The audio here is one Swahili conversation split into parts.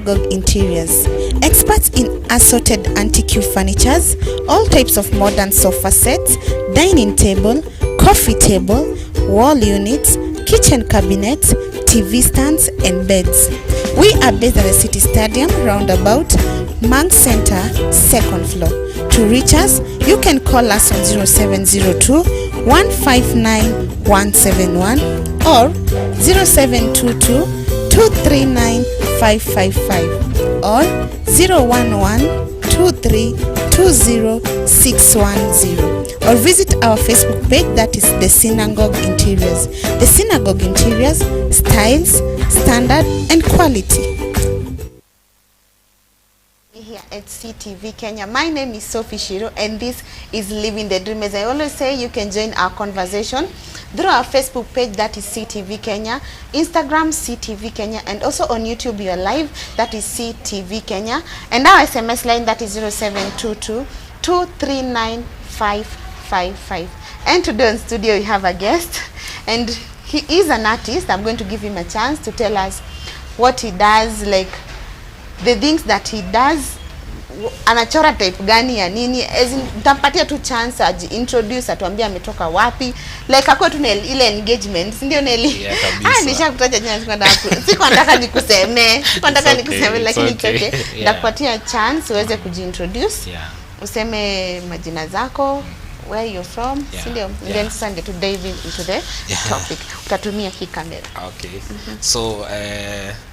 Synagogue Interiors, experts in assorted antique furnitures, all types of modern sofa sets, dining table, coffee table, wall units, kitchen cabinets, TV stands and beds. We are based at the City Stadium, roundabout, Monk Center, second floor. To reach us, you can call us on 0702 159 171 or 0722 239 555 or 011 2320610, or visit our Facebook page, that is The Synagogue Interiors. The Synagogue Interiors: styles, standard and quality. Here at CTV Kenya. My name is Sophie Shiro and this is Living the Dream. As I always say, you can join our conversation through our Facebook page, that is CTV Kenya, Instagram CTV Kenya, and also on YouTube you are live, that is CTV Kenya, and our SMS line, that is 0722 239 555. And today on studio we have a guest and he is an artist. I'm going to give him a chance to tell us what he does, like the things that he does, anachora type gani ya nini, as in, nitampatia tu chance aji-introduce, atuambie ametoka wapi, like akuwe tu na ile engagement, si ndio, Nelly? Yeah, kabisa. Ah, nishakutaja jina, sikuwa nataka nikuseme, sikuwa nataka It's okay, nikuseme, it's lakini it's okay. okay. Nitakupatia chance uweze kujiintroduce, useme majina zako, where you're from, si ndio? Then sasa ndio tu dive into the topic. Utatumia hii kamera. Okay. So,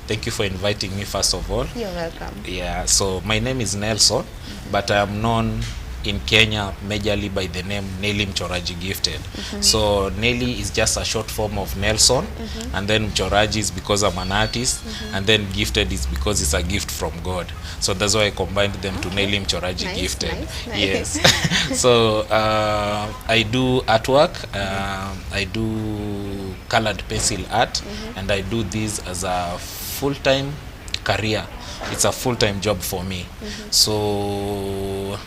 thank you for inviting me, first of all. You're welcome. Yeah, so my name is Nelson, but I am known in Kenya majorly by the name Nelly Mchoraji Gifted. So Nelly is just a short form of Nelson, and then Mchoraji is because I'm an artist, and then Gifted is because it's a gift from God. So that's why I combined them to Nelly Mchoraji Nice, Gifted. Nice, nice. Yes. So I do artwork. I do colored pencil art, and I do this as a full-time career. It's a full-time job for me. So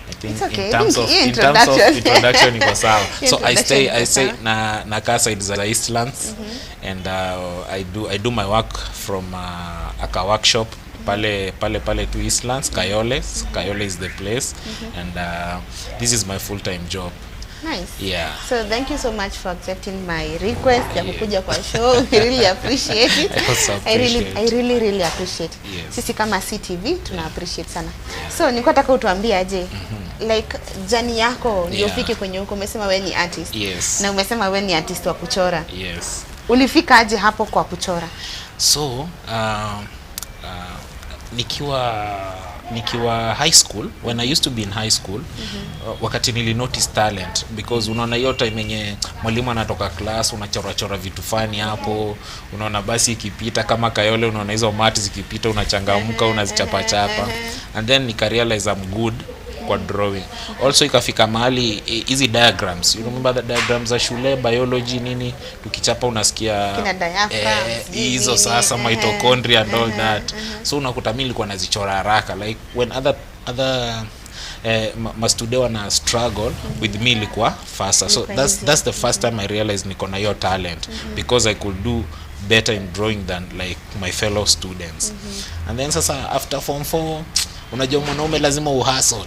I think It's okay. in terms I of think in terms of introduction. Introduction iko sawa. So I stay Introduction I iko stay sawa. Na nakaa side za Eastlands, and I do my work from aka workshop pale pale pale to Eastlands, Kayole. Kayole is the place, and this is my full time job. Nice. Yeah. So thank you so much for accepting my request ya kukuja kwa show. We really appreciate it. I also I really, appreciate. I really, really appreciate. Yes. Sisi kama CTV tuna appreciate sana. So nilikuwa nataka utuambie aje, like, journey yako ndio ufike kwenye huko. Umesema wewe ni artist. Yes. Na umesema wewe ni artist wa kuchora. Yes. Ulifika aje hapo kwa kuchora? So nikiwa high school, when I used to be in high school, wakati nili notice talent, because unaona hiyo time yenye mwalimu anatoka class, unachorachora vitu funny hapo, unaona basi ikipita kama Kayole, unaona hizo mat zikipita, unachangamka, unazichapachapa, and then nikarealize I'm good kwa drawing. Also ikafika mahali hizi diagrams, you remember the diagrams za shule, biology, nini, tukichapa unasikia Kina diaphragm, sijui hizo nini, sasa mitochondria and all that. So unakuta mi nilikuwa nazichora haraka, like when other mastude wana struggle with me, ilikuwa faster. So Ilikuwa that's easy. That's the first time I realized niko na hiyo talent, because I could do better in drawing than like my fellow students. And then sasa after form 4, unajua mwanaume lazima uhustle,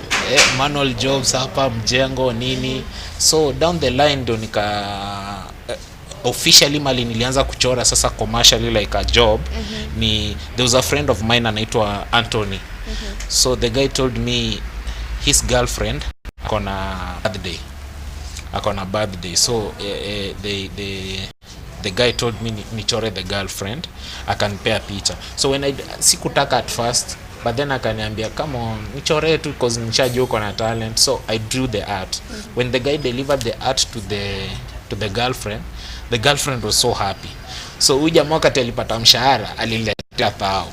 manual jobs hapa mjengo, nini. So down the line ndo nika officially mali nilianza kuchora sasa commercially, like a job, ni there was a friend of mine anaitwa Anthony. So the guy told me his girlfriend akona birthday, akona birthday. So the guy told me nichore the girlfriend. Akanipea picha. So when I sikutaka at first, but then akaniambia, "Come on, nichore tu 'cause nishajua uko na talent." So I drew the art. When the guy delivered the art to the girlfriend, the girlfriend was so happy. So huyu jamaa wakati alipata mshahara aliniletea thao,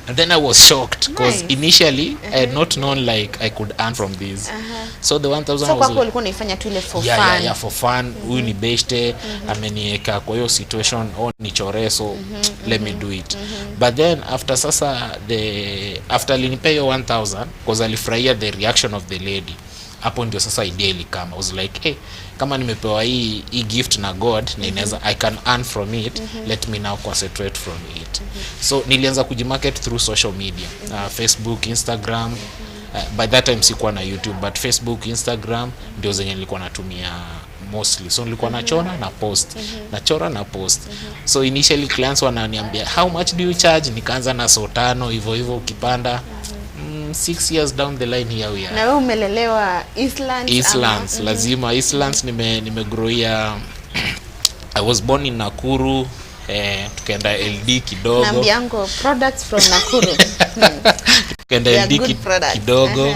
and then I was shocked because Nice. Initially I had not known like I could earn from this. So the 1000 So was kwako like, ulikuwa unaifanya tu ile for yeah, fun. Yeah, for fun. Huyu ni beshte, amenieka kwa hiyo situation, oh, nichore, so let me do it. But then after sasa the after alinipea hiyo 1000, 'cause alifurahia the reaction of the lady, hapo ndio sasa idea ilikama. I was like, "Hey, Kama nimepewa hii gift na God na inaweza, I can earn from it, let me now concentrate from it. So nilianza kujimarket through social media, Facebook, Instagram. By that time sikuwa na YouTube, but Facebook, Instagram ndio zenye nilikuwa natumia mostly. So nilikuwa nachora na post, nachora na post. So initially clients wananiambia, "How much do you charge?" Nikaanza na soo tano, hivyo hivyo ukipanda. 6 years down the line, here we are. Na wewe umelelewa Eastlands? Eastlands. Ama? Lazima Eastlands. Nimegrowia, I was born in Nakuru, tukaenda LD kidogo. Naambiango products from Nakuru. Tukaenda They are LD good products. kidogo.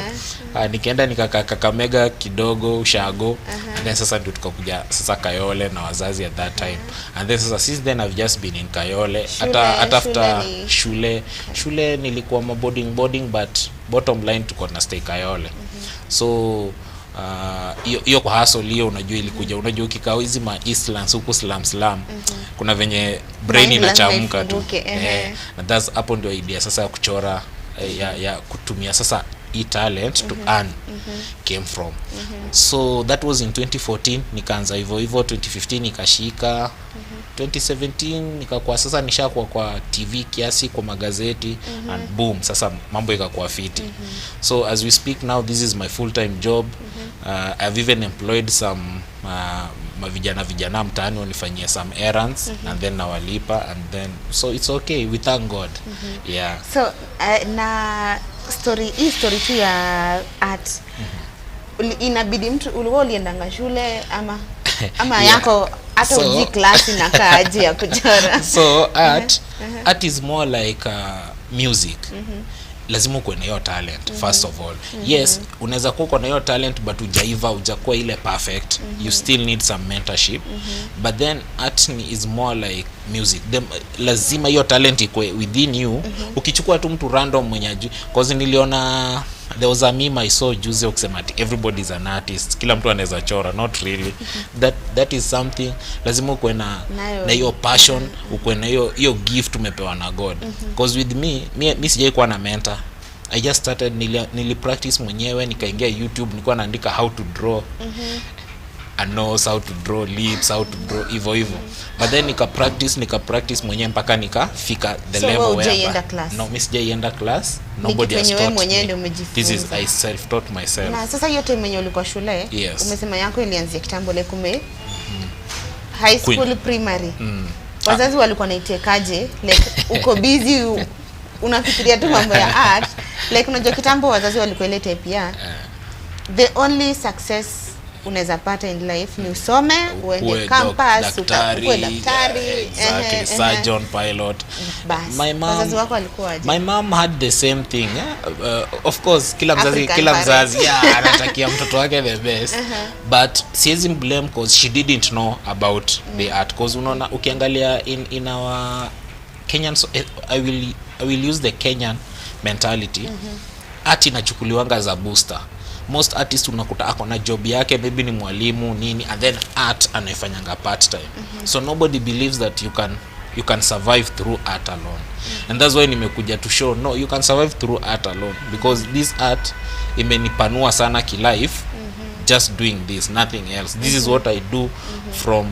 Nikaenda nikakaa Kakamega kidogo, ushago, and then sasa ndio tukakuja sasa Kayole na wazazi at that time. And then sasa since then I've just been in Kayole. Hata after Shule ni- shule nilikuwa ma boarding, but bottom line tuko na stay Kayole. So hiyo hiyo kwa hustle hiyo, unajua ilikuja, unajua ukikaa hizi ma Eastlands huku slum slum, kuna venye brain Mind lazima inachamka tu. ifunguke, ehe. Eh, na that's hapo ndio idea sasa ya kuchora, ya kutumia sasa hii talent to earn came from. So that was in 2014. Nikaanza hivyo hivyo, 2015 nikashika, 2017 nikakuwa sasa nishakuwa kwa TV kiasi, kwa magazeti, and boom, sasa mambo ikakuwa fiti. So as we speak now, this is my full time job. I've even employed some mavijana vijana mtaani wanifanyia some errands and then nawalipa, and then so it's okay, we thank God, yeah. So na story hii, story tu ya art, inabidi mtu ulikuwa uliendanga shule ama Yeah. yako hata ujui class inakaa aje ya kuchora? So art is more like music. Lazima ukuwe na hiyo talent first of all. Yes, unaweza kuwa uko na hiyo talent but ujaiva, ujakuwa ile perfect. You still need some mentorship. But then art is more like music. Lazima hiyo talent ikue within you. Ukichukua tu mtu random mwenye ajui, cause niliona there was a meme I saw juzi ukisema ati everybody is an artist, kila mtu anaweza chora. Not really. That is something lazima ukuwe na Nayo. Na hiyo passion, ukuwe na hiyo hiyo gift umepewa na God. Cause with me, mi sijai kuwa na mentor. I just started, nili practice mwenyewe, nikaingia YouTube, nilikuwa naandika how to draw a nose, how to draw lips, how to draw, hivyo hivyo. But then nika practice mwenyewe mpaka nikafika the So level wewe where hujaienda class? No, mi sijaienda class. Nobody Kitu has yenye wewe taught mwenyewe me. ndio This is umejifunza. I self taught myself. Na sasa hiyo time yenye ulikuwa shule, Yes. umesema yako ilianzia kitambo, like ume high school, Queen. primary, wazazi walikuwa naitekaje? Like uko busy, unafikiria tu mambo ya art. Like unajua kitambo wazazi walikuwa ile type ya the only success unaweza pata in life ni usome, uende Ukuwe campus, daktari, ukuwe daktari, exactly, ehe, ehe. surgeon, pilot. Bas, My mom, wazazi wako walikuwa aje? My mom had the same thing, eh? Of course kila mzazi, African kila parents. mzazi, yeah, anatakia mtoto wake the best, but siwezi blame cause she didn't know about the art, cause unaona ukiangalia in our Kenyan, so, I will use the Kenyan mentality, art inachukuliwanga as a booster. Most artist unakuta ako na job yake, maybe ni mwalimu, nini, and then art anaifanyanga part time. So nobody believes that you can survive through art alone, and that's why nimekuja to show, no, you can survive through art alone, because this art imenipanua sana kilife. Just doing this, nothing else. This is what I do from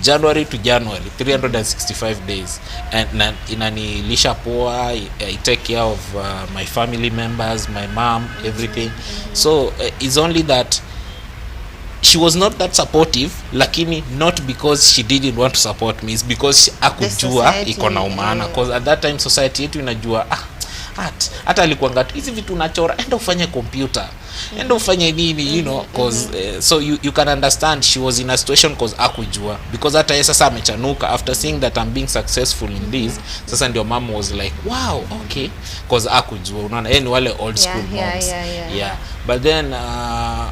January to January, 365 days, and na, inanilisha poa. I take care of my family members, my mom, everything. So it's only that she was not that supportive, lakini not because she didn't want to support me, it's because akujua Society, iko na umaana, eh. cause at that time society yetu inajua, ah, art, hata alikuanga tu, hizi vitu unachora, enda ufanye computer, enda ufanye nini, cause so you can understand she was in a situation cause akujua, because hata yeye sasa amechanuka after seeing that I'm being successful in this. Sasa ndio mom was like, "Wow, okay," cause akujua. Unaona, yeye ni wale old school moms. Yeah, but then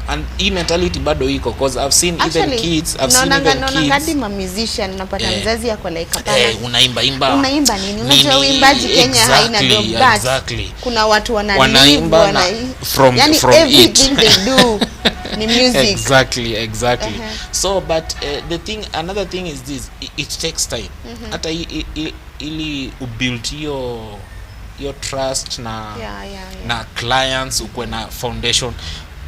and hii mentality bado iko, cause I've seen even Actually, kids, I've seen naonanga even naonanga kids hadi ma musician, unapata mzazi ako like, hapana, Eh, unaimba imba unaimba nini? Unajua nini? uimbaji Kenya haina Exactly, job, but kuna watu wana Wanaimba live, yani from it. Everything they do ni music. Exactly. So but the thing, another thing is this: it takes time hata ili ubuild hiyo trust na Yeah. na clients, ukuwe na foundation.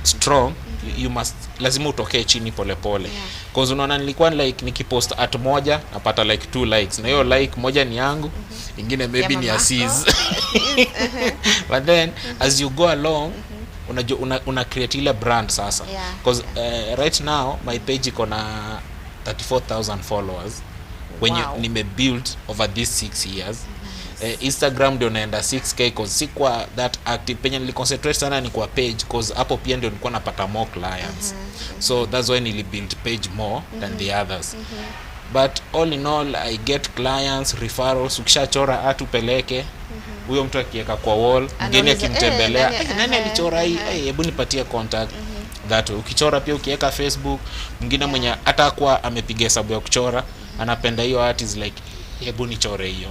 strong, you must, lazima utokee chini polepole. Yeah. Cause unaona nilikuwa like nikipost art moja napata like two likes, na hiyo like moja ni yangu, ingine maybe Ya ni ya mamako. sis. But then as you go along, unajua una create ile brand sasa. Cause right now my page iko na 34,000 followers wenye nimebuild over these 6 years. Instagram ndio naenda 6K, cause sikuwa that active. Penye niliconcentrate sana ni kwa page, cause hapo pia ndio nilikuwa napata more clients. So that's why nilibuild page more than the others. But all in all, I get clients, referrals. Ukishachora art upeleke, huyo mtu akiweka kwa wall, mgeni Anauliza, akimtembelea, "Eh, nani- "Eh, nani alichora hii? Eh, hebu nipatie contact." That way. Ukichora pia ukiweka Facebook, mwingine mwenye hata kuwa amepiga hesabu ya kuchora anapenda hiyo art, is like, "Hebu nichore hiyo."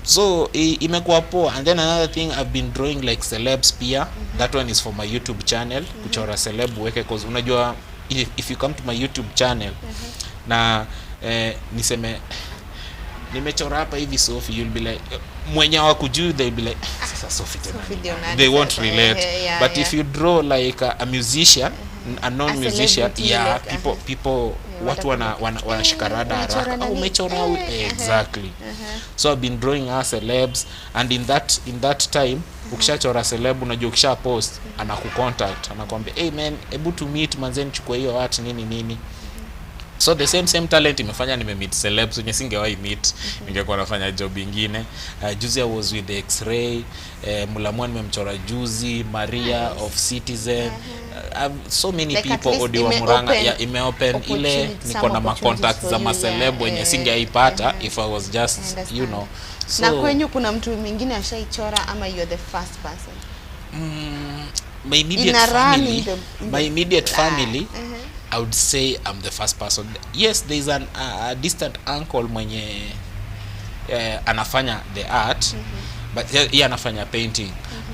So imekuwa poa. And then another thing, I've been drawing like celebs pia. That one is for my YouTube channel. Kuchora celeb uweke, cause unajua if you come to my YouTube channel na niseme nimechora hapa hivi Sophie, you'll be like, mwenye hawakujui, they'll be like, "Sasa Sophie tena Sophie ni ndio nani?" nani They won't sasa? relate. But if you draw like a musician, a known A musician, celebrity, yeah, like, people people watu wanashika rada Umechora haraka. nani? "Oh, umechora huyu." Exactly. So I've been drawing us celebs, and in that time ukishachora celeb, unajua ukisha post, anakucontact, anakwambia, "Hey man, hebu to meet manze, nichukue hiyo art," nini nini. So the same same talent imefanya nimemeet celebs wenye singewahi meet ningekuwa nafanya job ingine. Juzi I was with the X-Ray, Mulamwa nimemchora juzi, Maria of Citizen, so many Like at people, least Odi wa Murang'a. ime-open Yeah, imeopen ile niko some na macontacts opportunities za for you, maceleb yeah, wenye singeipata if I was just I understand. you know so Na kwenyu kuna mtu mwingine ashaichora ama you're the first person? My immediate Ina run family, in my the immediate blood. family, I would say I'm the first person. Yes, there's an a distant uncle mwenye anafanya the art, but ye anafanya painting.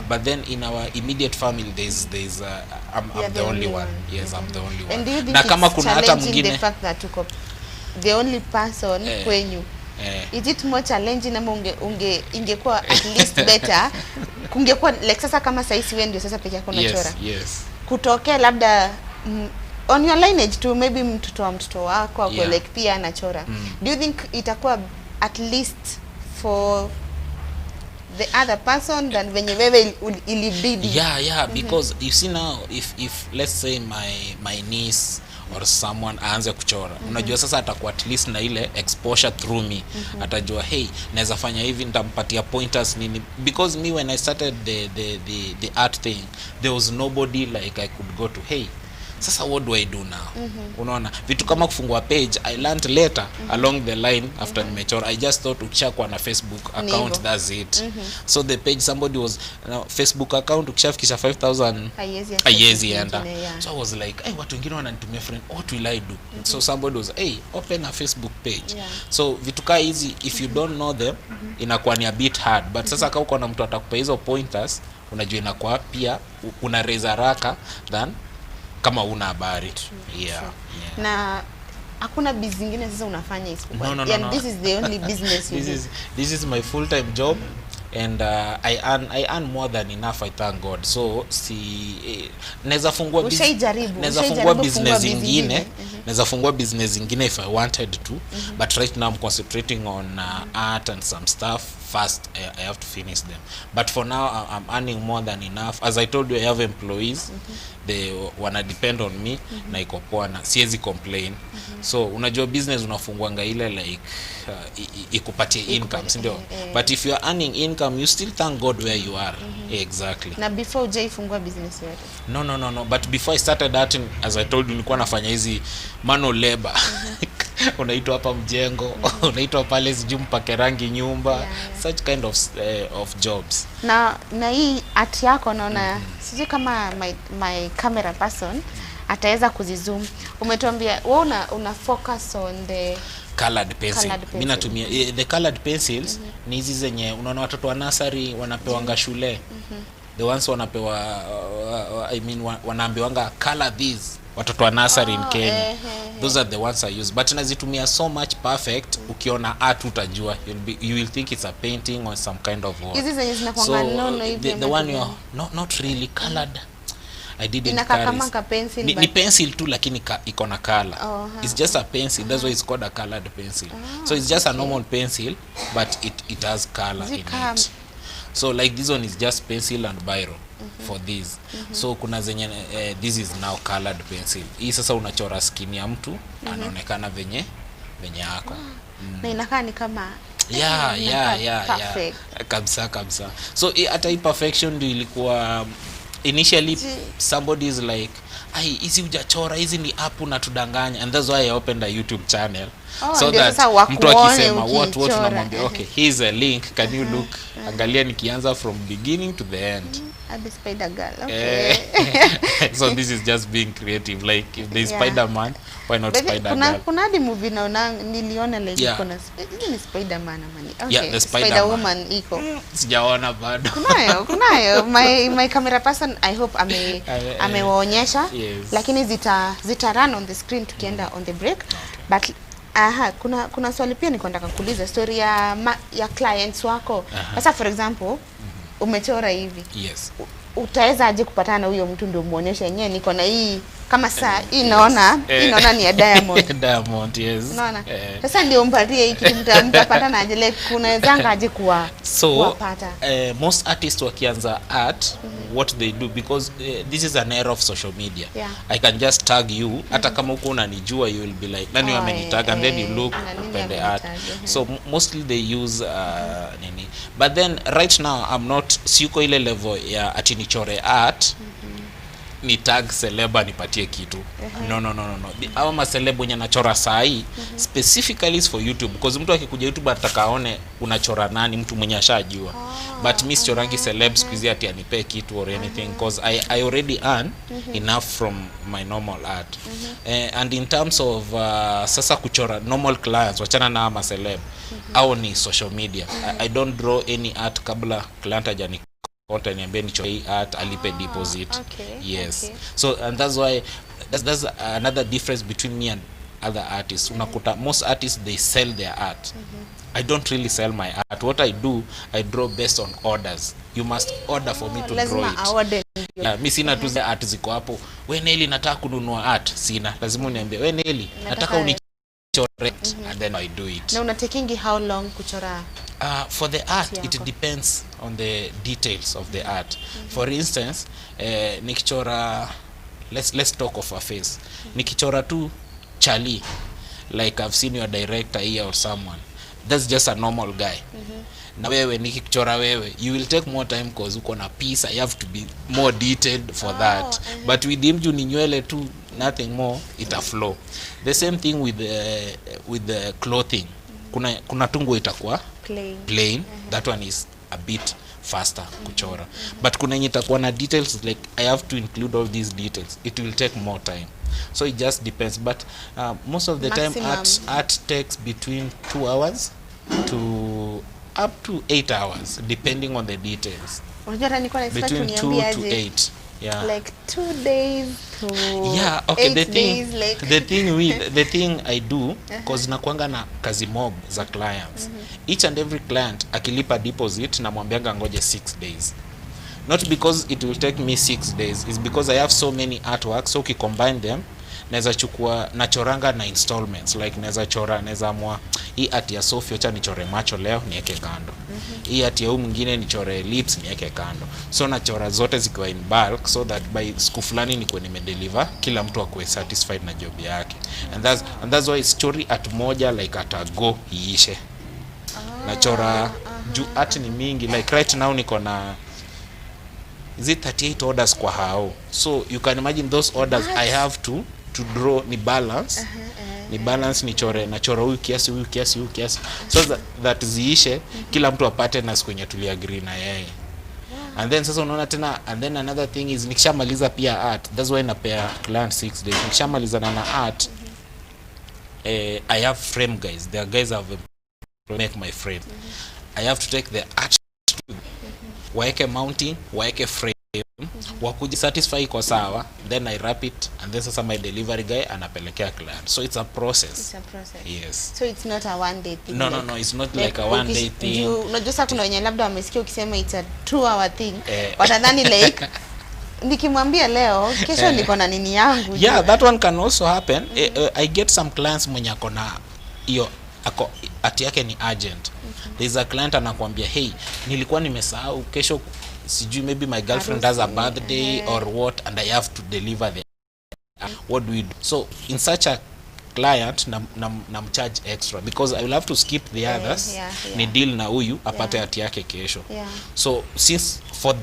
But then in our immediate family there's I'm You're the only one. Yes, I'm the only one. And do you think Na kama it's kuna hata challenging, the mwingine fact that uko the only person kwenyu? Eh. Is it more challenging ama unge, unge ingekuwa at least better kungekuwa like sasa kama saisi wewe ndio sasa peke yako unachora, Yes. kutokea labda on your lineage tu, maybe mtoto wa mtoto wako ako like pia anachora, do you think itakuwa at least for the other person than venye wewe ilibidi? Yeah, because you see now, if let's say my niece or someone aanze kuchora, unajua sasa atakuwa at least na ile exposure through me. Atajua, "Hey, naweza fanya hivi," nitampatia pointers nini, because me, when I started the art thing, there was nobody like I could go to, "Hey, sasa what do I do now?" Unaona vitu kama kufungua page, I learned later along the line after nimechora. I just thought ukishakuwa na Facebook Ni account, hivyo. that's it. So the page, somebody was, now, Facebook account ukishafikisha 5000 Haiwezi access haiwezi enda. ingine, yeah. So I was like, "Hey, watu wengine wananitumia friend, what will I do?" So somebody was, "Hey, open a Facebook page." So vitu kaa hizi, if you don't know them, inakuwa ni a bit hard. But sasa kama uko na mtu atakupa hizo pointers, unajua inakuwa pia una raise haraka than kama una habari. Yeah. Na hakuna biz zingine sasa unafanya isipokuwa No, no, no, yani no. this is the only business you This do? is this is my full time job and I earn more than enough, I thank God. So si naweza fungua naweza Ushaijaribu fungua kufungua business biz ingine. ingine? Naweza fungua business ingine if I wanted to, but right now I'm concentrating on art and some stuff first. I have to finish them, but for now I'm earning more than enough. As I told you, I have employees. They wana depend on me na iko poa na siwezi complain. So unajua business unafunguanga ile like ikupatie income, si ndio? Eh. But if you are earning income, you still thank God where you are. Exactly. Na before ujaifungua business yoyote? No, but before I started that, as I told you, nilikuwa nafanya hizi manual labor. Unaitwa hapa mjengo, unaitwa pale sijui mpake rangi nyumba, such kind of jobs. Na hii art yako naona, sijui kama my camera person ataweza kuzizoom. Umetuambia wewe una focus on the Colored pencil. Colored Mi pencil. natumia the colored pencils ni hizi zenye unaona watoto wa nursery wanapewanga shule, the ones wanapewa, I mean, wanaambiwanga color these, watoto wa nursery in Oh, Kenya. Those are the ones I use, but nazitumia so much perfect, ukiona art utajua, you will think it's a painting or some kind of work. Hizi zenye zinakuanga nono hivi The ama one you gani? are, not really colored. I didn't Inakaa carry. Kama ka pencil, Ni pencil tu, lakini iko na color. Oh, It's just a pencil. That's why it's called a colored pencil. So it's just a normal pencil, but it has color in it. So like this one is just pencil and biro for this. So kuna zenye, this is now colored pencil. Hii sasa unachora skin ya mtu, anaonekana venye ako. Na inakaa ni kama inakaa perfect. Kabisa kabisa. So hata hii perfection ndio ilikuwa initially somebody is like, "Ai, hizi hujachora, hizi ni app, unatudanganya." And that's why I opened a YouTube channel, Oh, so ndio that sasa mtu wakuone akisema what ukichora. Unamwambia, "Okay, here's a link. Can you look? Angalia nikianza from beginning to the end." Hadi Spider Girl. Okay. So this is just being creative. Like if there's Spider-Man, why not But Spider kuna Girl? Kuna hadi movie naona, niliona like iko na hizi, ni Spider-Man ama ni, okay, Yeah, the Spider-Man. Spider-Woman iko. Sijaona bado. Kunayo my camera person, I hope amewaonyesha. Yes. Lakini zita run on the screen tukienda on the break. But aha, kuna swali pia niko nataka kuuliza, story ya clients wako. Sasa for example, umechora hivi, utaweza aje kupatana na huyo mtu ndio muonyeshe yenyewe niko na hii, kama saa hii naona hii, naona ni ya Diamond? Diamond, yes. Unaona? Eh. Sasa ndio mpatie hii kitu, mtapatana aje? Like kunawezanga aje So kuwapata? Most artists wakianza art, what they do, because this is an era of social media, I can just tag you. Hata kama huko unanijua, you will be like, "Nani Oh, amenitag?" And then you look, na nini upende art. amenitag, So mostly they use nini. But then right now I'm not, siyuko ile level ya ati nichore art, ni tag celeb anipatie kitu. No, no, no, no, no. Hawa maceleb wenye nachora sahi specifically is for YouTube, because mtu akikuja YouTube ataka aone unachora nani, mtu mwenye ashajua. But mi sichorangi celeb siku hizi ati anipee kitu or anything, because I already earn enough from my normal art. And in terms of sasa kuchora normal clients, wachana na hawa maceleb, au ni social media. I don't draw any art kabla client hajani contact niambie nichore hii art, alipe deposit. Yes. So and that's why that's another difference between me and other artists. Unakuta most artists, they sell their art. I don't really sell my art. What I do, I draw based on orders. You must order for me to draw Lazima it. aorder. Yeah, mi sina tu zile art ziko hapo, "We Neli, nataka kununua art." Sina. Lazima uniambie, "We Neli, nataka unichore," and then I do it. Na unatakingi how long kuchora? For the art, it Yako. Depends on the details of the art. For instance, nikichora, let's talk of a face. Nikichora tu Charlie, like I've seen your director here or someone, that's just a normal guy. Na wewe, nikichora wewe, you will take more time 'cause uko na piece. I have to be more detailed for that. But with him, juu ni nywele tu, nothing more, ita flow. The same thing with the clothing. Kuna tungo itakuwa Plain. plain. That one is a bit faster kuchora, but kuna yenye itakuwa na details, like I have to include all these details. It will take more time. So it just depends, but most of the time Maximum. art takes between 2 hours to up to 8 hours, depending on the details. Unajua hata nilikuwa na expect Between 2 uniambie to aje, 8, yeah. like 2 days to Yeah, okay. eight The thing, days, like the thing I do, 'cause nakuanga na kazi mob za clients, each and every client akilipa deposit, namwambianga ngoje 6 days. Not because it will take me 6 days, is because I have so many artworks. So ukicombine them, naweza chukua, nachoranga na installments. Like naweza chora, naweza amua hii art ya Sophie, acha nichore macho leo, niweke kando. Hii art ya huyu mwingine, nichore lips, niweke kando. So nachora zote zikiwa in bulk so that by siku fulani nikuwe nimedeliver, kila mtu akuwe satisfied na job yake. And that's why story art moja, like at a go iishe. Nachora juu art ni mingi. Like right now niko na, is it 38 orders kwa hao? So you can imagine those orders I have to draw, ni balance, nichore, nachora huyu kiasi, huyu kiasi, huyu kiasi, so that ziishe, kila mtu apate na siku yenye tuliagree na yeye. And then sasa unaona tena, and then another thing is nikishamaliza pia art, that's why napea client 6 days. Nikishamalizana na art, I have frame guys. There are guys have make my frame. I have to take the art to waeke mounting, waeke frame, wakuja satisfy iko sawa, then I wrap it, and then sasa my delivery guy anapelekea client. So it's a process. It's a process. Yes. So it's not a one day thing. No, no, no, it's not like a one day thing. Unajua sasa kuna wenye labda wamesikia ukisema it's a 2 hour thing, Eh. watadhani like Nikimwambia leo, kesho niko na nini yangu. Yeah, that one can also happen. I get some clients mwenye ako na hiyo, ako art yake ni urgent. There's a client anakuambia, "Hey, nilikuwa nimesahau, kesho sijui maybe my girlfriend has a Harusi, birthday or what, and I have to deliver the, what do we do?" So in such a client na mcharge extra because I will have to skip the others, ni deal na huyu apate art yake kesho. So since for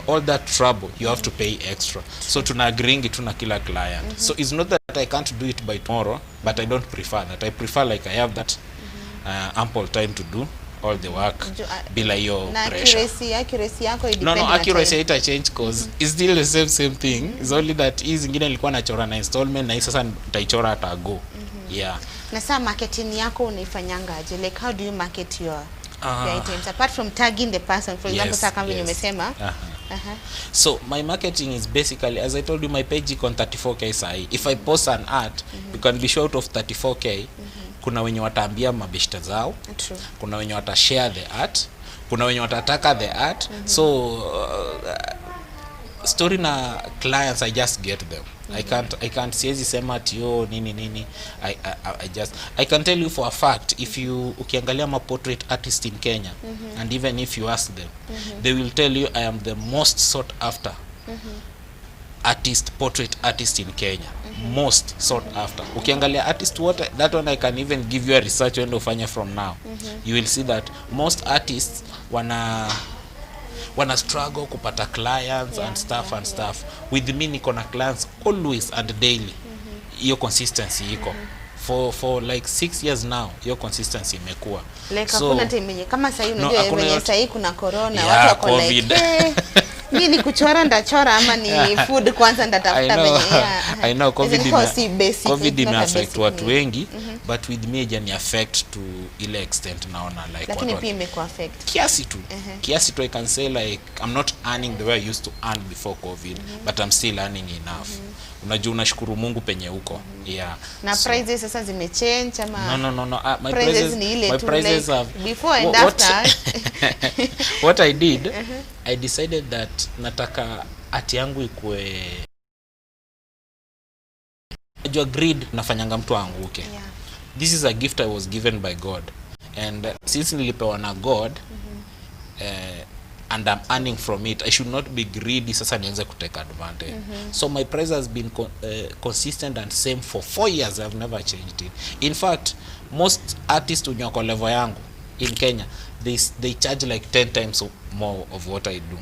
all that trouble, you have to pay extra. So tuna agreeing tu na kila client. So it's not that I can't do it by tomorrow, but I don't prefer that. I prefer like I have that ample time to do all the work bila hiyo Na pressure. accuracy yako No, idepend no, na accuracy time. haita change cause it's still the same thing. It's only that hii zingine nilikuwa nachora na installment, na hii sasa nitaichora at go. Yeah. Na saa marketing yako unaifanyanga aje? Like, how do you market your items apart from tagging the person, for example, saa kama venye umesema? Aha. So my marketing is basically, as I told you, my page iko on 34K sahi. If I post an art, you can be sure out of 34K, kuna wenye wataambia mabeshte zao, kuna wenye watashare the art, kuna wenye watataka the art. So story na clients, I just get them. I can't, siwezi sema ati, oh, nini nini. I can tell you for a fact, if you ukiangalia ma portrait artist in Kenya, and even if you ask them, they will tell you I am the most sought after artist, portrait artist in Kenya, most sought after. Ukiangalia artist wote, that one I can even give you a research uende ufanye from now. You will see that most artists wana struggle kupata clients and stuff and stuff. With me, niko na clients always and daily. Hiyo consistency iko for like 6 years now. Hiyo consistency imekuwa. Like, So, hakuna time yenye kama sahii, No, unajua hakuna venye sahii kuna corona, watu wako COVID. like, "Eh, mi ni kuchora ndachora ama ni food kwanza I ndatafuta know, venye?" Yeah. I know COVID As in, si basic, COVID it's not a ime affect basic watu need. wengi, but with me haijani affect to ile extent naona like Lakini watu pia imekuwa affect. Kiasi tu, kiasi tu. I can say like I'm not earning the way I used to earn before COVID, but I'm still earning enough. Unajua, unashukuru Mungu penye huko. Yeah. Na So- prices sasa zimechange ama? No. My Prices prices, ni ile my tu, prices like, have before and after. What I did, I decided that nataka art yangu ikue, najua greed nafanyanga mtu aanguke. This is a gift I was given by God, and since nilipewa na God, and I'm earning from it, I should not be greedy sasa nianze kutake advantage. So my price has been consistent and same for 4 years. I've never changed it. In fact, most artists wenye wako level yangu in Kenya, they charge like 10 times more of what I do.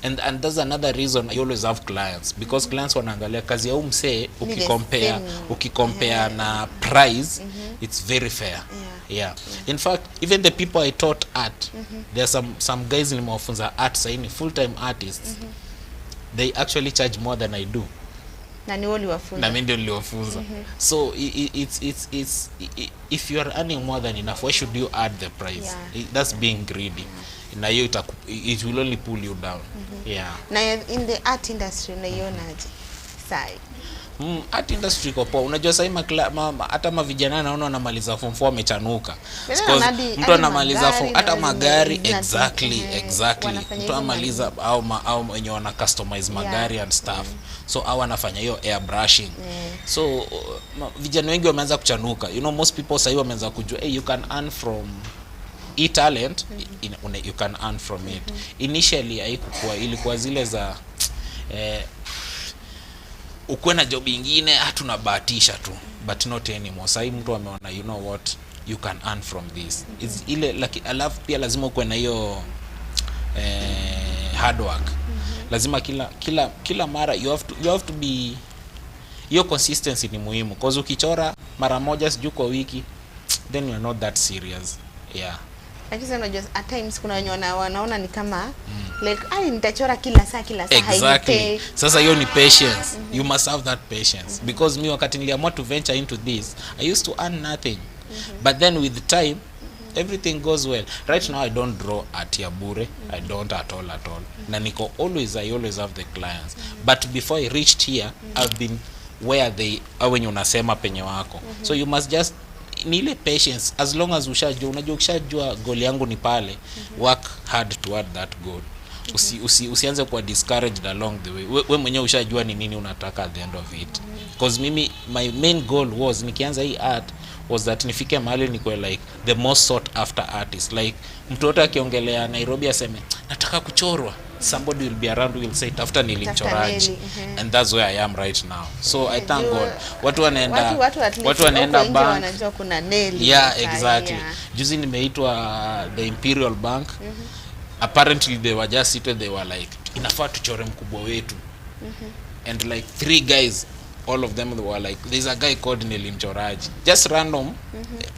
And that's another reason I always have clients, because clients wanaangalia kazi ya msee, Ni the ukicompare, same. ukicompare na price, it's very fair. Yeah. In fact, even the people I taught art, there are some guys nimewafunza art, sahii ni full time artists, they actually charge more than I do. Na ni wewe uliwafunza. Na mimi ndio niliwafunza. So it's if you are earning more than enough, why should you add the price? That's being greedy, na hiyo it will only pull you down. Yeah. Na in the art industry unaionaje sai? Art industry iko poa. Unajua sahii hata mavijana naona wanamaliza form 4 wamechanuka. Vijana Because hadi mtu hadi anamaliza magari form na hata magari, exactly, exactly. wanafanya Mtu hizo anamaliza au wenye wana customize magari and stuff. So au wanafanya hiyo airbrushing. So vijana wengi wameanza kuchanuka. Most people sahii wameanza kujua, hey, you can earn from e-talent, you can earn from it. Initially haikukuwa, ilikuwa zile za ukuwe na job ingine, tunabahatisha tu, but not anymore. Sahii mtu ameona, you know what, you can earn from this. It's ile like, alafu pia lazima ukuwe na hiyo hard work. Lazima kila mara you have to be, hiyo consistency ni muhimu, cause ukichora mara moja sijui kwa wiki, then you are not that serious. Yeah. Lakini sasa unajua at times kuna wenye wanaona ni kama like, ai, nitachora kila saa, kila saa, Exactly. hainipei. Sasa hiyo ni patience. You must have that patience, because me, wakati niliamua to venture into this, I used to earn nothing, but then with time everything goes well. Right now I don't draw art ya bure. I don't at all, at all. Na niko always, I always have the clients, but before I reached here, I've been where they au wenye unasema penye wako. So you must just, ni ile patience. As long as ushajua, unajua ukishajua goal yangu ni pale, work hard toward that goal. Usianze kuwa discouraged along the way. We mwenyewe ushajua ni nini unataka at the end of it. Because mimi, my main goal was, nikianza hii art, was that nifike mahali nikuwe like the most sought after artist. Like mtu wote akiongelea Nairobi aseme nataka kuchorwa, somebody will be around who will say tafuta Nelly Tafuta mchoraji. Nelly, And that's where I am right now. So I thank Juu- God. Watu wanaenda watu at least watu wanaenda huko nje bank. wanajua kuna Nelly. Yeah, Sasa, exactly. yeah. Juzi nimeitwa the Imperial Bank. Apparently they were just seated, they were like, inafaa tuchore mkubwa wetu. And like three guys, all of them, they were like, there's a guy called Nelly Mchoraji. Just random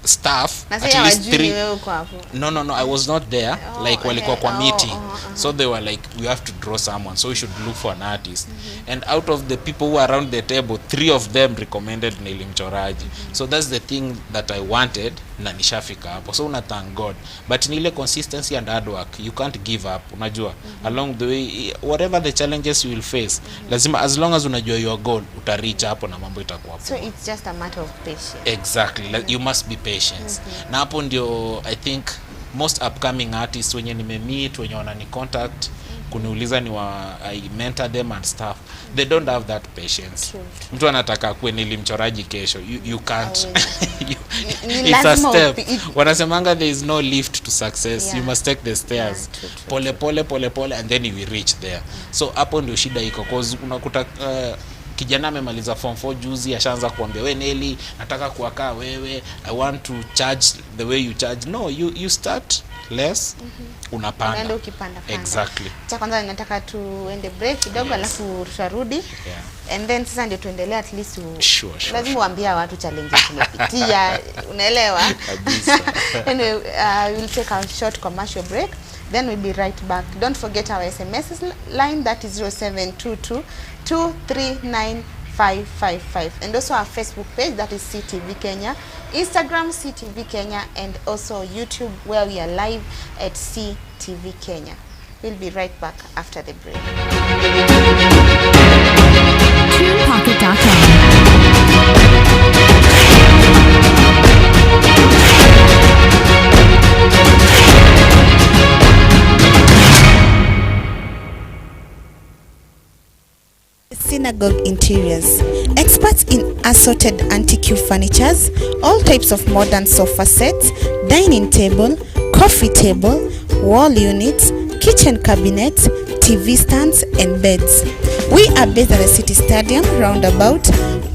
staff, Na at sasa least hawajui ni three. wewe uko hapo. No, I was not there. Oh, Like walikuwa okay. kwa Oh, meeting. oh. So they were like, we have to draw someone, so we should look for an artist. And out of the people who are around the table, three of them recommended Nelly Mchoraji. So that's the thing that I wanted, na nishafika hapo. So una thank God. But ni ile consistency and hard work, you can't give up. Unajua, along the way, whatever the challenges you will face, lazima, as long as unajua your goal, utareach hapo na mambo itakuwa So poa. it's just a matter of patience. Exactly. Like, you must be patient. Na hapo ndio I think most upcoming artists wenye nimemeet, wenye wanani contact kuniuliza ni wa I mentor them and stuff, they don't have that patience. True. Mtu anataka kuwe Nelly Mchoraji kesho. You can't. Ni It's a lazima step. Wanasemanga there is no lift to success. You Yeah. must take the stairs. Yeah, true, true, Pole pole pole pole, and then you will reach there. So hapo ndio shida iko, cause unakuta kijana amemaliza form 4 juzi, ashaanza kuambia, we Nelly, nataka kuwakaa wewe, I want to charge the way you charge. No, you start less, unapanda. Unaenda ukipanda panda. Exactly. Cha kwanza nataka tuende break kidogo, Yes. alafu tutarudi. And then sasa ndio tuendelee, at least Sure, lazima sure. uambie watu challenges tumepitia, unaelewa? Kabisa. Anyway, we'll take a short commercial break, then we'll be right back. Don't forget our SMS line, that is 0722 239 555, and also our Facebook page, that is CTV Kenya, Instagram CTV Kenya, and also YouTube, where we are live at CTV Kenya. We'll be right back after the break. TunePocket.com. Synagogue Interiors, experts in assorted antique furnitures, all types of modern sofa sets, dining table, coffee table, wall units, kitchen cabinets, TV stands and beds. We are based at the City Stadium, roundabout,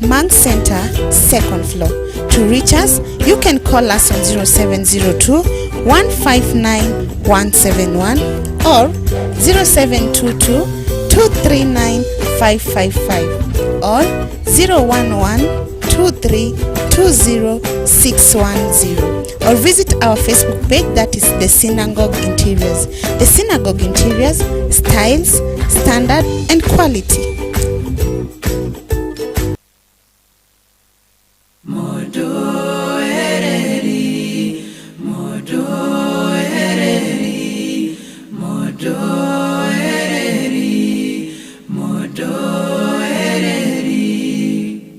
Monk Center, second floor. To reach us, you can call us on 0702 159 171 or 0722 239 555 or 011 2320610, or visit our Facebook page, that is the Synagogue Interiors. The Synagogue Interiors, styles, standard and quality.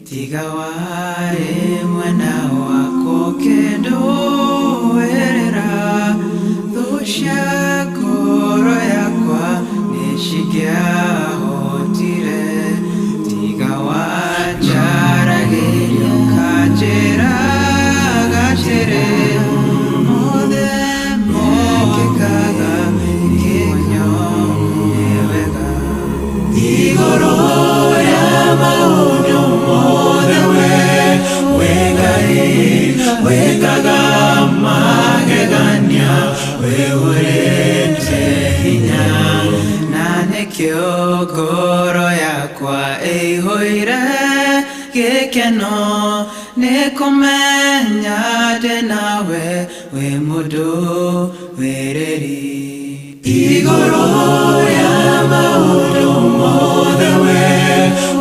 Tiga ware mwena wako kendowerera thũ cia ngoro yakwa nĩcingĩahotire tiga wanjaragĩria ũkanjĩra gatĩrĩ mothe mekĩkaga nĩguo nyone wega igũrũ rĩa maũndũ mothe we wĩ Ngai wĩkaga magegania wĩhũrĩte hinya na nĩkĩo ngoro yakwa ĩihũire gĩkeno nĩ kũmenya ndĩ nawe wĩ mũndũ wĩrĩri igũrũ rĩa maũndũ mothe we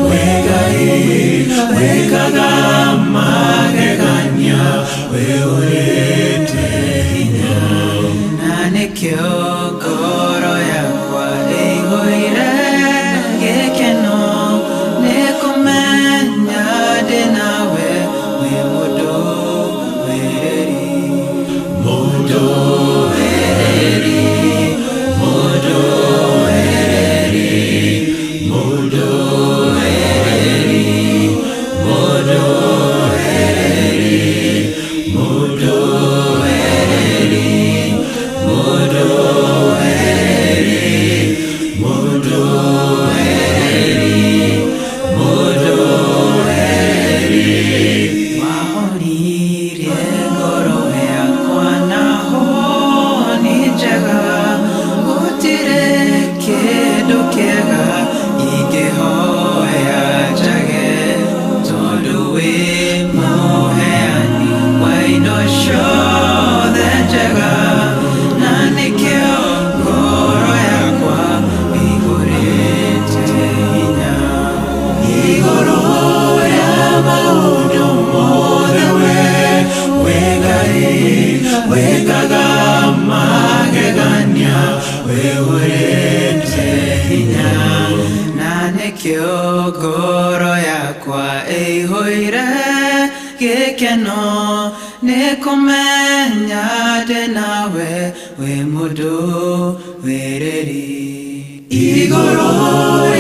wĩ Ngai wĩkaga magegania wĩhũrĩte hinya na nĩkĩo ngoro yakwa ĩihũire gĩkeno nĩ kũmenya ndĩ nawe wĩ mũndũ wĩrĩri mũndũ wĩrĩri mũndũ. wĩhũrĩte hinya na nĩkĩo ngoro yakwa ĩihũire gĩkeno nĩ kũmenya ndĩ nawe wĩ mũndũ wĩrĩri igũrũ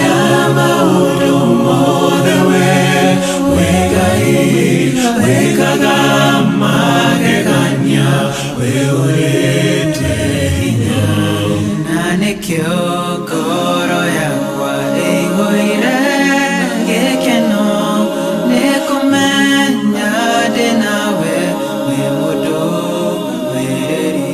ya maũndũ mothe we wĩ Ngai wĩkaga magegania wĩhũrĩte hinya na nĩkĩo ngoro yakwa ĩihũire gĩkeno nĩ kũmenya ndĩ nawe wĩ mũndũ wĩrĩri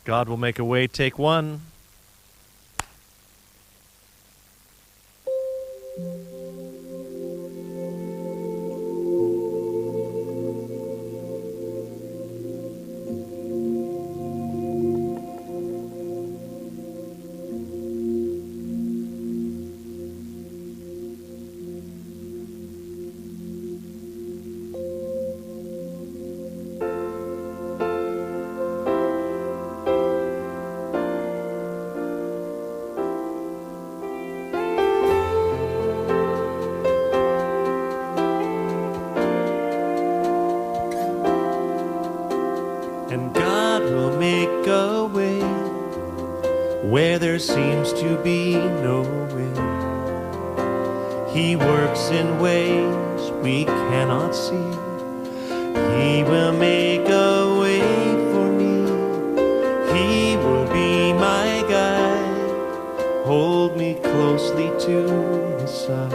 God will make a way. Take one. And God will make a way where there seems to be no way. He works in ways we cannot see. He will make a way for me. He will be my guide. Hold me closely to his side.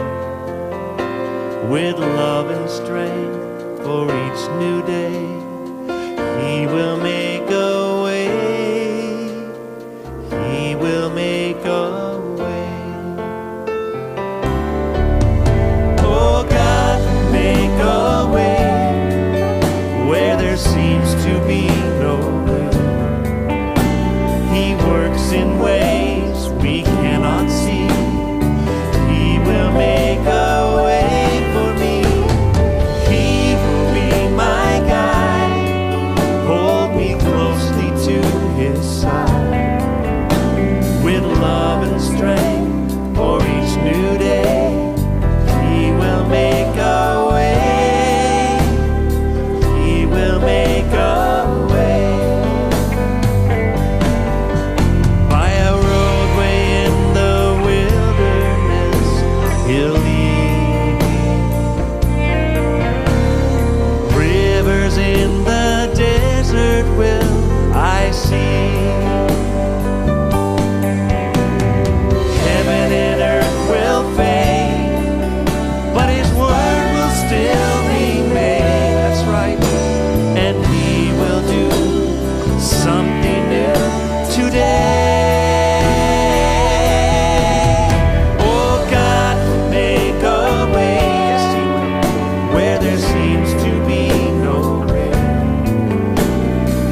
With love and strength for each new day. He will make a way. He will make a way. Oh God, make a way where there seems to be no way. He works in ways we cannot see. He will make a way for me. He will be my guide. Hold his side. With love and strength for each new day, He will make a way. He will make a way. By a roadway in the wilderness, He'll lead me. Rivers in the desert will I see. Heaven and earth will fade, but His word will still remain. That's right. And He will do something new today. Oh, God will make a way, yes, He will, where there seems to be no way.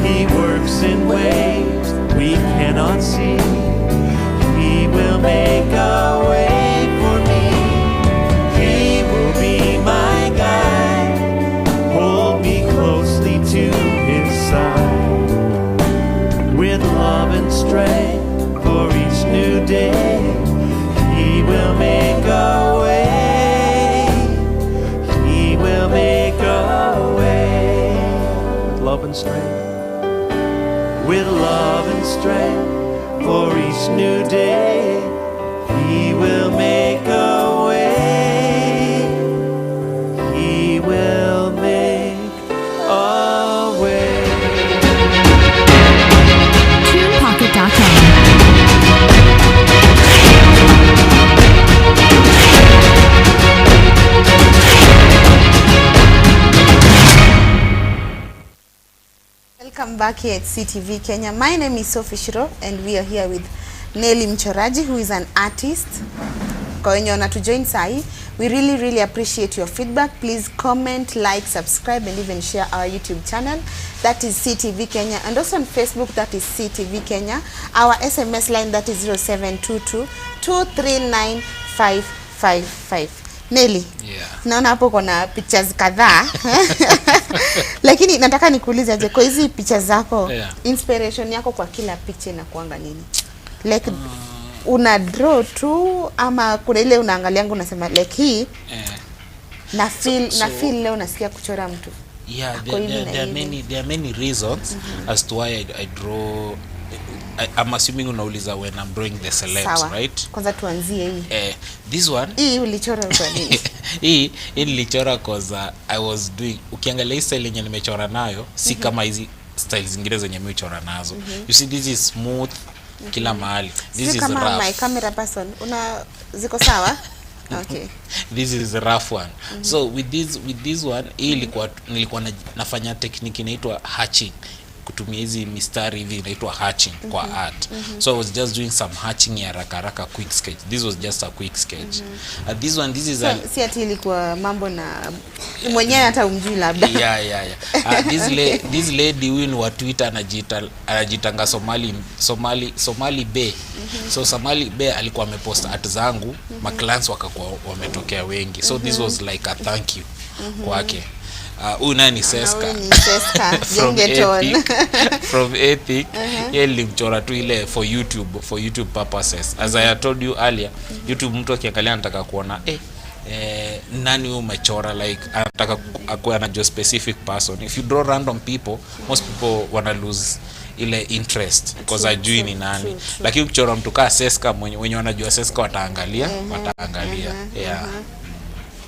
He works in ways we cannot see. He will make a way for me. He will be my guide. Hold me closely to His side. With love and strength for each new day, He will make a way. He will make a way. With love and strength. With love and strength for each new day, He will make a way. He will make a way. TunePocket.com. Welcome back here at CTV Kenya. My name is Sophie Shiro and we are here with Nelly Mchoraji, who is an artist. Kwa wenye wanatujoin sahi, we really really appreciate your feedback. Please comment, like, subscribe and even share our YouTube channel. That is CTV Kenya, and also on Facebook, that is CTV Kenya. Our SMS line, that is 0722 239 555. Nelly, Yeah. naona hapo kuna pictures kadhaa lakini nataka nikuulize aje, kwa hizi picha zako, Yeah. inspiration yako kwa kila picha inakuanga nini? Like una draw tu ama kuna ile unaangalianga unasema like hii Eh, na feel, na so- feel leo nasikia kuchora mtu? Yeah, Ako there, hivi there, na there are hivi. many, there are many reasons as to why I draw. I'm assuming unauliza when I'm drawing the celebs, Sawa, right? kwanza tuanzie hii. Eh, this one, Hii ulichora kwa nini? hii nilichora cause I was doing, ukiangalia hii style yenye nimechora nayo si kama hizi style zingine zenye mi huchora nazo. You see, this is smooth kila mahali. This Sijui is kama rough. my camera person una ziko sawa? Okay. This is a rough one. So with this one, hii ilikuwa nilikuwa nafanya technique inaitwa hatching, kutumia hizi mistari hivi inaitwa hatching kwa art. So I was just doing some hatching ya haraka haraka, quick sketch. This was just a quick sketch. This one, this is So, a si ati ilikuwa mambo na mwenyewe hata umjui labda. Yeah. This lady huyu ni wa Twitter, anajiitanga Somali Bay. So Somali Bay alikuwa amepost art zangu, maclients wakakuwa wametokea wengi, so this was like a thank you kwake. Huyu naye ni Na Seska huyu ni Seska from Gengeton. Ethic, from Ethic. Yeye nilimchora tu ile for YouTube purposes. As I had told you earlier, YouTube mtu akiangalia anataka kuona nani huyu umechora, like anataka akuwe anajua specific person. If you draw random people, most people wana lose ile interest because True, ajui true, ni nani. true, true. Lakini ukichora mtu kaa Seska, mwenye wanajua Seska wataangalia, wataangalia. Yeah.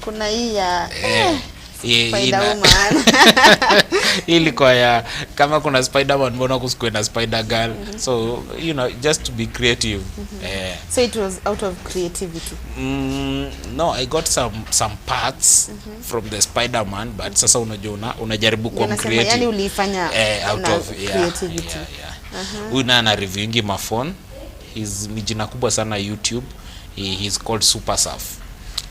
Kuna hii ya Eh, hii Spider-Woman. Hii ilikuwa ya kama kuna Spider-Man, mbona kusikuwe na Spider Girl? So just to be creative. So it was out of creativity. No, I got some parts from the Spider-Man, but sasa unajua unajaribu kuwa Unasema creative. yani uliifanya Out na of, yeah, creativity. Yeah. Huyu naye ana reviewingi mafone. He's ni jina kubwa sana YouTube. He's called Super Surf.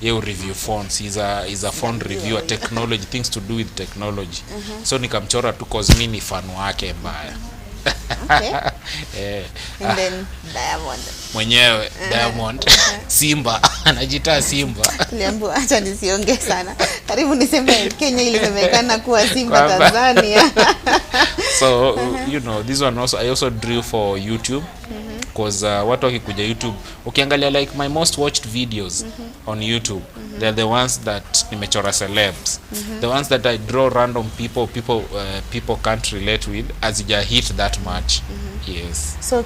Ye review phones. He's a phone reviewer, technology, things to do with technology. So nikamchora tu cause mi ni fan wake mbaya. Okay. Eh, And then Diamond. mwenyewe Diamond, Simba, anajitaa Simba. Tuliambiwa acha nisiongee sana. Karibu niseme Kenya ilisemekana kuwa Simba Tanzania. So this one also, I also drew for YouTube, because watu wakikuja YouTube, ukiangalia like my most watched videos on YouTube, they're the ones that nimechora celebs. The ones that I draw random people, people can't relate with, azija hit that much. Yes. So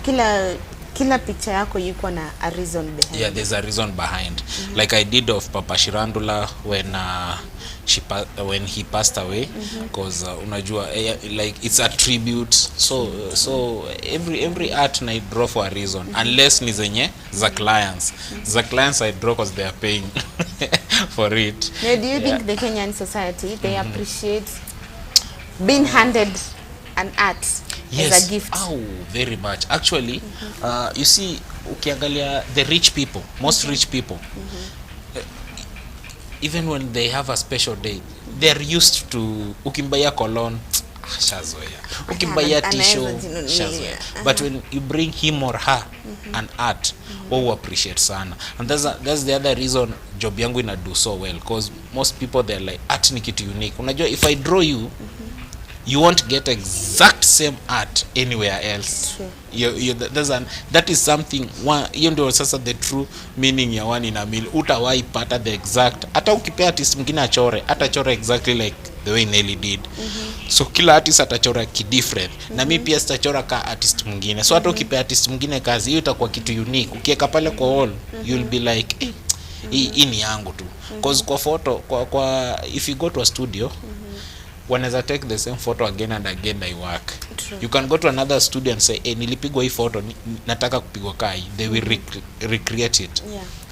kila picha yako yuko na a reason behind. Yeah, there's a reason behind. Like I did of Papa Shirandula when when he passed away, because unajua, like it's a tribute. So every art I draw for a reason, unless ni zenye za clients. Za clients I draw because they are paying for it. Now, do you think the Kenyan society, they appreciate being handed an art as a gift? Oh, very much. Actually, you see, ukiangalia the rich people, most rich people, even when they have a special day, they're used to, ukimbaia cologne, ah, shazoea. Ukimbaia Anaweza tisho, jinunulia. Shazoea. But when you bring him or her an art, wao appreciate sana. And that's the other reason job yangu ina do so well, because most people, they're like, art ni kitu unique. Unajua, if I draw you, you won't get exact same art anywhere else. True. That is something one, hiyo ndio sasa the true meaning ya one in a mil. Utawahi pata the exact, hata ukipea artist mwingine achore, atachora exactly like the way Nelly did. So kila artist atachora kidifferent. Na mi pia sitachora ka artist mwingine. So hata ukipea artist mwingine kazi, hiyo itakuwa kitu unique. Ukiweka pale kwa wall, you'll be like, eh, hii ni yangu tu. 'Cause kwa photo, kwa if you go to a studio, wanaweza take the same photo again and again na iwork. True. You can go to another studio and say, "Hey, nilipigwa hii photo, nataka kupigwa kai." They will recreate it.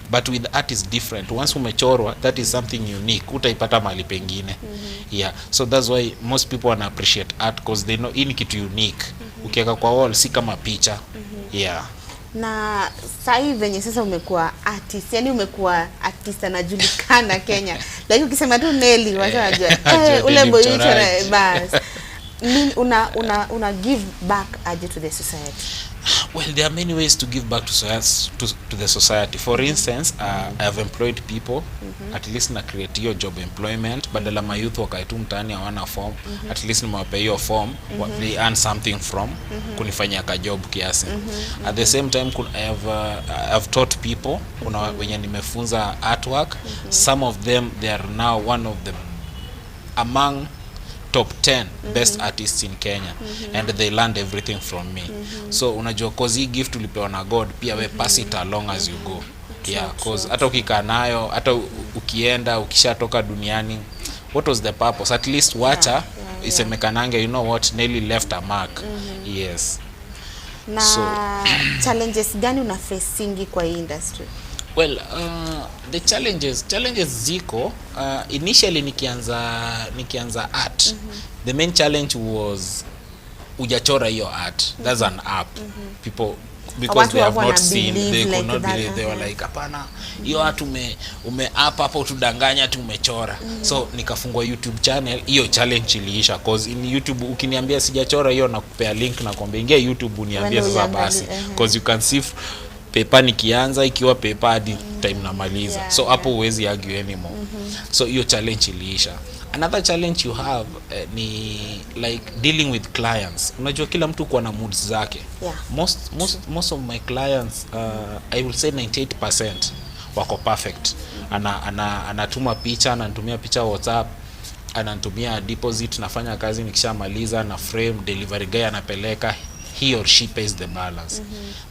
But with art is different. Once umechorwa, that is something unique, utaipata mahali pengine. Yeah, so that's why most people wana appreciate art, because they know hii ni kitu unique. Ukiweka kwa wall, si kama picha. Yeah. Na sahii venye sasa umekuwa artist, yani umekuwa artist anajulikana Kenya, lakini ukisema tu Nelly, watu wanajua, eh, ule Nelly boy mchoraji. uchora bas. Nini una give back aje to the society? Well, there are many ways to give back to the society. For instance, I have employed people. At least na create hiyo job employment, badala ma youth wakae tu mtaani hawana form. At least nimewapea hiyo form, they earn something from kunifanyia ka job kiasi. At the same time, I have taught people. Kuna wenye nimefunza artwork. Some of them, they are now one of the among top 10 best artists in Kenya, and they learned everything from me. So unajua, cause hii gift ulipewa na God, pia we pass it along as you go. Yeah, cause hata ukikaa nayo, hata ukienda, ukishatoka duniani, what was the purpose? At least wacha isemekanange, you know what, Nelly left a mark. Yes. Na challenges gani una facingi kwa hii industry? Well, the challenges ziko. Initially nikianza art, the main challenge was ujachora hiyo art. That's an app. People, because Watu they have hawakuwa not na seen, believe they could like not that, believe. They were like, "Hapana, hiyo art ume up hapo tudanganya tu umechora." So nikafungua YouTube channel. Hiyo challenge iliisha, cause in YouTube ukiniambia sijachora hiyo, nakupea link na kuambia ingia YouTube uniambie Uende sasa uiangalie, basi, cause you can see paper nikianza ikiwa paper hadi time namaliza. So hapo huwezi argue anymore. So hiyo challenge iliisha. Another challenge you have, ni like dealing with clients. Unajua kila mtu kuwa na moods zake. Most of my clients, I will say 98% wako perfect. Anatuma picha, ananitumia picha WhatsApp, ananitumia deposit, nafanya kazi, nikishamaliza na frame, delivery guy anapeleka, he or she pays the balance.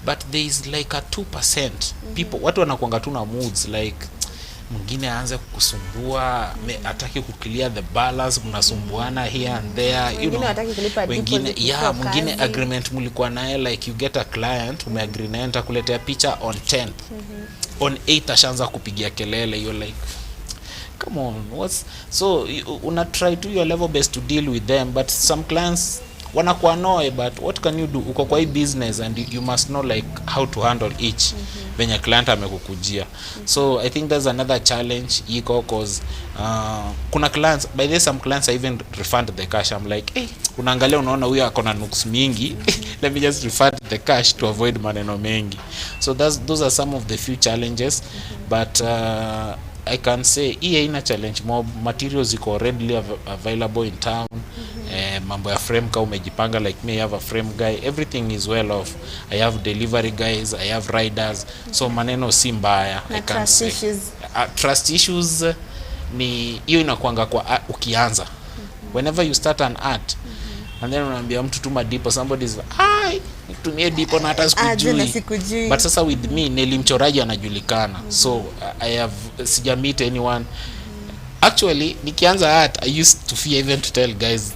But there is like a 2% people, watu wanakuanga tu na moods, like mwingine aanze kukusumbua, hataki kuclear the balance, mnasumbuana here and there, you Wengine know. hawataki kulipa Wengine, deposit yeah, before mwingine kazi. Agreement mlikuwa naye, like you get a client, umeagree naye nitakuletea picha on 10th, on 8th ashaanza kupigia kelele. You're like, "Come on, what's..." So una try to your level best to deal with them, but some clients wanakuannoy. But what can you do? Uko kwa hii business and you must know like how to handle each. Venye client amekukujia. So I think there's another challenge iko, cause kuna clients, by the way, some clients I even refund the cash. I'm like, hey, unaangalia unaona huyo ako na nuks mingi, let me just refund the cash to avoid maneno mengi. So those are some of the few challenges, but I can say hii haina challenge more. Materials iko readily available in town. Mambo ya frame, ka umejipanga, like me, I have a frame guy, everything is well off. I have delivery guys, I have riders, so maneno si mbaya. Na I can trust say issues? Trust issues ni hiyo inakuanga kwa ukianza, whenever you start an art and then unaambia mtu tuma dipo, somebody is, "Ai, nitumie dipo na hata Aje na sikujui." sikujui. But sasa with me, Nelly Mchoraji anajulikana, so I have sija meet anyone. Actually, nikianza art, I used to fear even to tell guys,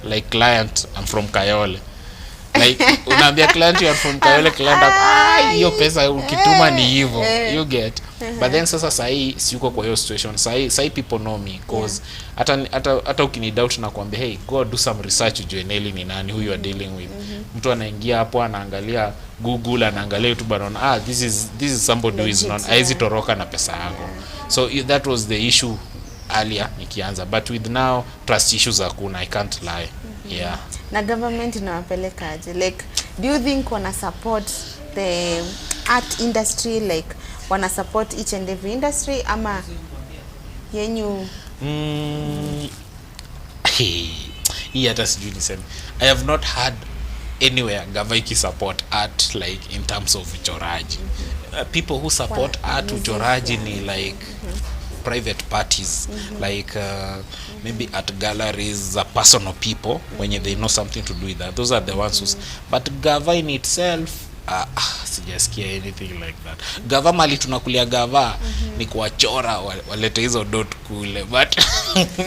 like client, I'm from Kayole. Like unaambia client you are from Kayole, client "Ah, hiyo pesa ukituma ni hivyo." You get? But then sasa sahii siyuko kwa hiyo situation. Sahii people know me, cause hata ukini doubt na kuambia, "Hey, go do some research ujue Nelly ni nani, who you are dealing with." Mtu anaingia hapo, anaangalia Google, anaangalia YouTube, anaona, "Ah, this is somebody who is Legit, known, yeah. haezi toroka na pesa yako." So that was the issue earlier nikianza, but with now, trust issues hakuna, I can't lie. Yeah. Na government inawapeleka aje? Like, do you think wana support the art industry, like wana support each and every industry ama yenyu? Hii hata sijui niseme. I have not had anywhere gava ikisupport art, like in terms of uchoraji. People who support art, uchoraji, ni like private parties, like maybe art galleries za personal people wenye they know something to do with that. Those are the ones who's, but gava in itself, sijasikia anything like that. Gava, mali tunakulia gava ni kuwachora walete hizo dot kule, but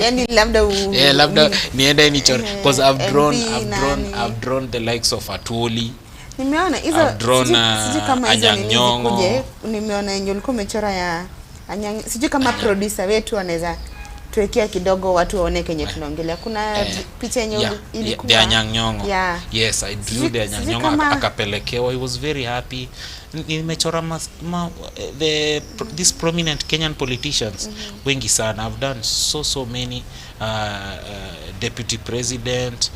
Yani labda yeah, labda niende nichore, because I've drawn MP I've drawn nani. I've drawn the likes of Atwoli. Nimeona hizo. I've drawn, Sijui kama hizo Anyang' nini Nyong'o. zikuje. Nimeona yenye ulikuwa umechora ya Anyang'. Sijui kama producer wetu anaweza tuwekea kidogo watu waone kenye tunaongelea. Kuna picha yenye ilikuwa the Anyang' Nyong'o. Yeah. Yes, I drew the Anyang' Sijui Nyong'o, akapelekewa. He was very happy. Nimechora these prominent Kenyan politicians wengi sana. I've done so so many, deputy president,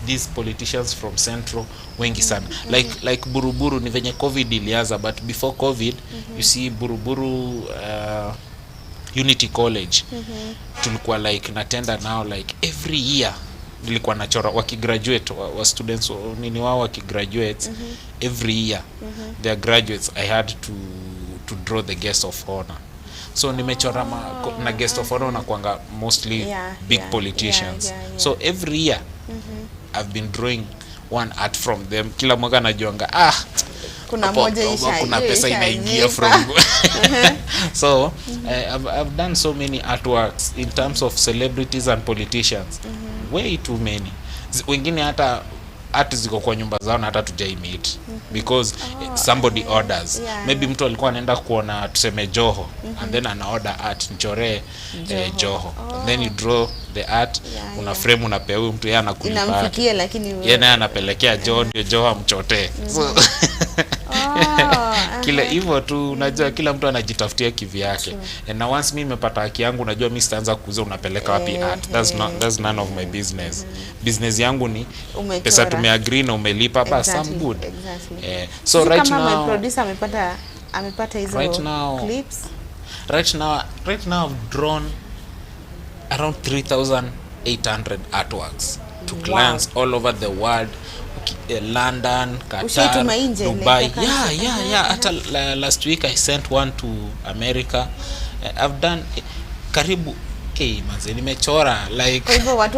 these politicians from Central wengi sana, like Buruburu. Ni venye COVID ilianza, but before COVID, you see, Buruburu Unity College, tulikuwa like natenda now, like every year nilikuwa nachora wakigraduate, wa students nini wao wakigraduate. Every year their graduates, I had to draw the guest of honor. So nimechora na guest of honor nakwanga mostly big politicians. So every year I've been drawing one art from them. Kila mwaka najuanga, ah, Kuna hapo moja Oktoba kuna hiyo pesa inaingia ishajipa. from. So I've done so many artworks in terms of celebrities and politicians, way too many. Wengine hata art ziko kwa nyumba zao na hata tujai meet, because somebody orders. Maybe mtu alikuwa anaenda kuona, tuseme, Joho, and then ana order art, "Nichoree Joho." And then you draw the art, una frame, unapea huyu mtu, yeye anakulipa yake. Inamfikia, lakini Yeye naye anapelekea Joho ndio Joho amchotee. So kile hivyo tu, unajua kila mtu anajitafutia kivyake. And na once mi nimepata haki yangu, unajua mi sitaanza kuuza unapeleka wapi art. That's none of my business. Business yangu ni Umechora. Pesa tumeagree na umelipa, bas, I'm good. So Sijui right kama my now producer amepata hizo Right now- clips. Right now I've drawn around 3800 artworks to clients all over the world. London, Qatar, Ushaituma nje, like Dubai. the country? Yeah. Hata last week I sent one to America. I've done karibu, hey, manze, nimechora like Kwa hivyo watu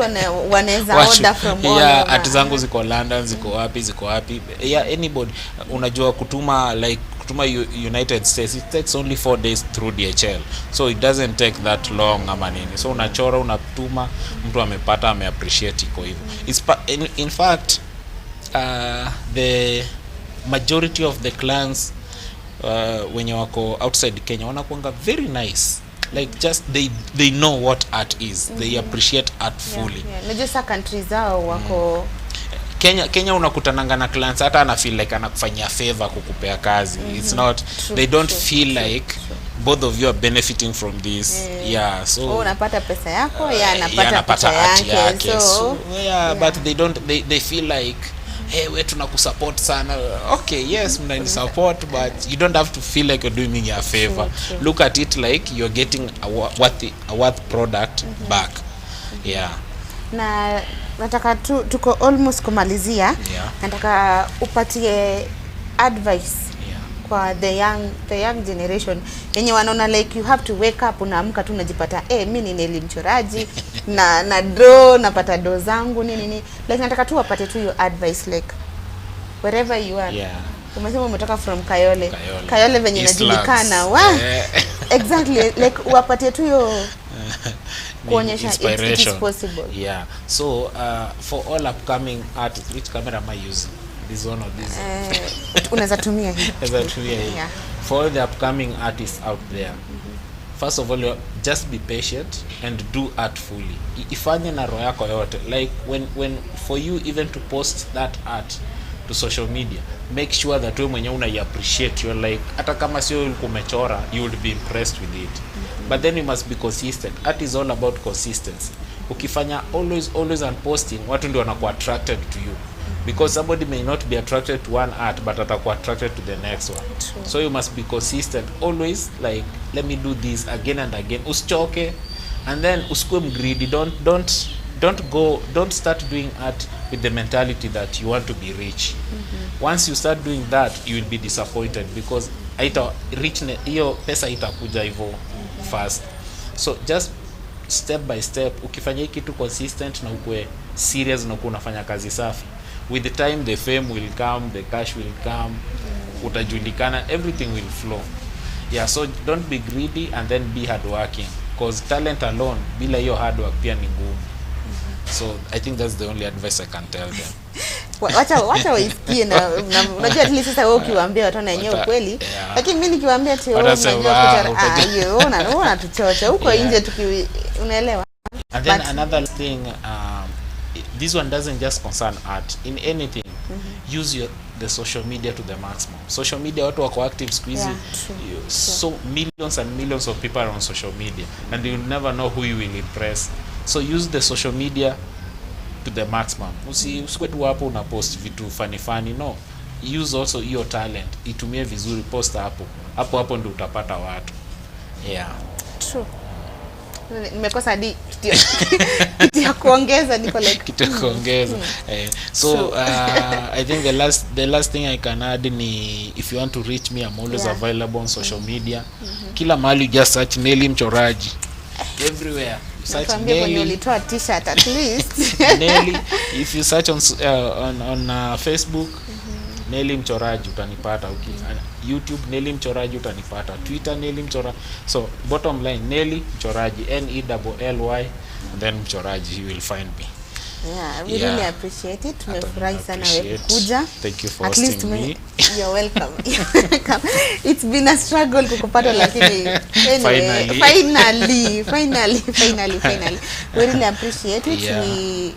wanaweza order from all yeah, over. art zangu ziko London, ziko wapi, ziko wapi. Yeah, anybody. Unajua kutuma, like kutuma United States, it takes only 4 days through DHL, so it doesn't take that long ama nini. So unachora, unatuma, mtu amepata, ameappreciate, iko hivyo. In fact, the majority of the clients wenye wako outside Kenya wanakuanga very nice, like just they know what art is. They appreciate art fully. Yeah. Unajua sa country zao wako Kenya unakutananga na clients hata ana feel like anakufanyia favor kukupea kazi. It's not, they don't feel like both of you are benefiting from this. Yeah, so Wewe unapata pesa yako, yeye yeah, anapata anapata picha art yake, yake. so, So, yeah, but they don't, they feel like, hey, we tunakusupport sana. Okay, yes, mnanisupport, but you don't have to feel like you're doing me a favor. True, true. Look at it like you're getting a worth product back. Yeah. Na nataka tu, tuko almost kumalizia. Nataka upatie advice kwa the young generation yenye wanaona like you have to wake up, unaamka tu unajipata, eh, mi ni Nelly mchoraji na draw, napata do zangu, nini nini. Like nataka tu wapate tu your advice, like wherever you are. Umesema umetoka from Kayole. Kayole. Kayole venye Eastlands. inajulikana wa exactly, like wapatie tu hiyo Ni kuonyesha it is inspiration. Possible. Yeah, so for all upcoming artists, which camera am I using, this one or this one? Eh, unaweza tumia hii. As I tumia hii. Yeah. For all the upcoming artists out there, first of all, just be patient and do art fully. Ifanye na roho yako yote. Like when for you even to post that art to social media, make sure that wewe mwenyewe unai appreciate. You're like, hata kama sio ulikuwa umechora, you would be impressed with it. But then you must be consistent. Art is all about consistency. Ukifanya always, always and posting, watu ndio wanakuwa attracted to you, because somebody may not be attracted to one art, but atakuwa attracted to the next one. True. So you must be consistent always, like, let me do this again and again. Usichoke. And then usikue mgreedy. Don't go don't start doing art with the mentality that you want to be rich. Once you start doing that, you will be disappointed, because haita rich, hiyo pesa itakuja hivyo fast. So just step by step, ukifanya hii kitu consistent na ukue serious na ukuwe unafanya kazi safi, with the time the fame will come, the cash will come, utajulikana, everything will flow. Yeah, so don't be greedy and then be hardworking, cause talent alone bila hiyo hard work pia ni ngumu. So I think that's the only advice I can tell them. Wacha waisikie na unajua at least sasa wewe ukiwaambia wataona wenyewe ukweli, lakini mimi nikiwaambia ati wewe Watasema, unajua "Ah, kuchora, ah, hiyo wewe wewe unatuchocha huko nje tuki, unaelewa. And then another thing, this one doesn't just concern art. In anything, use the social media to the maximum. Social media, watu wako active siku hizi. Yeah, true. So millions and millions of people are on social media, and you'll never know who you will impress. So use the social media to the maximum. Usikue tu hapo una post vitu funny funny. No, use also your talent, itumie vizuri, post hapo hapo hapo ndio utapata watu. Yeah. True. Nimekosa hadi kitu ya kuongeza, niko like Kitu ya kuongeza. Eh, so I think the last thing I can add ni, if you want to reach me, I'm always available on social media. Kila mahali, you just search Nelly Mchoraji. Everywhere you search Tuambie kwenye Nelly. ulitoa T-shirt at least. Nelly, if you search on s- on Facebook, Nelly Mchoraji, utanipata. YouTube, Nelly Mchoraji, utanipata. Twitter, Nelly Mchoraji. So bottom line, Nelly Mchoraji, N E L L Y, and then Mchoraji, you will find me. Yeah, we really appreciate it. Tumefurahi sana wewe Appreciate. kukuja. Thank you for At least hosting me. You're welcome. You're welcome. It's been a struggle kukupata, lakini anyway, Finally. Finally, finally, finally, finally. We really appreciate it. We,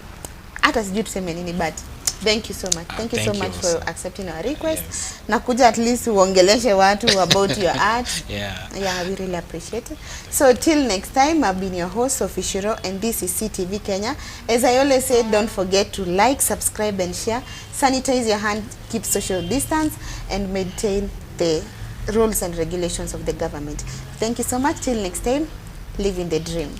hata sijui tuseme nini, but thank you so much. Thank you so Thank you much also. For accepting our request. Yes. Na kuja at least uongeleshe watu about your art. Yeah, we really appreciate it. So till next time, I've been your host, Sophie Shiro, and this is CTV Kenya. As I always say, don't forget to like, subscribe, and share. Sanitize your hand, keep social distance, and maintain the rules and regulations of the government. Thank you so much. Till next time, living the dream.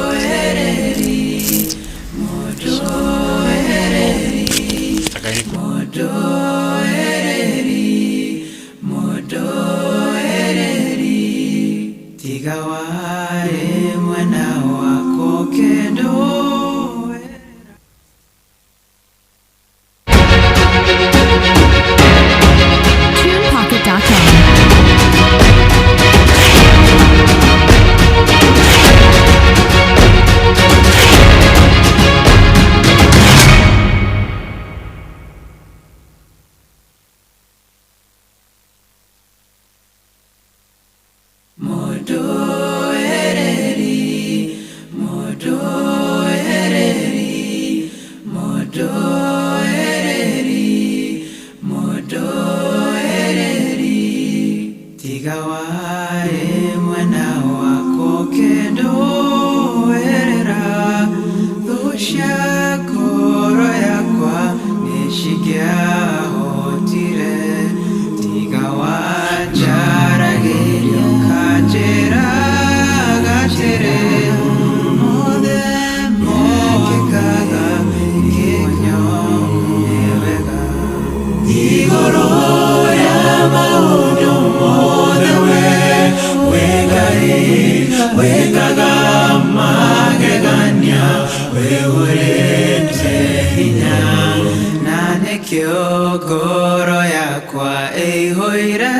Mudoereri, mudoereri, Sitaki mudoereri, mudoereri. Tiga ware mwena wako kendo. TunePocket.com. Mudoereri. ngoro yakwa ĩihũire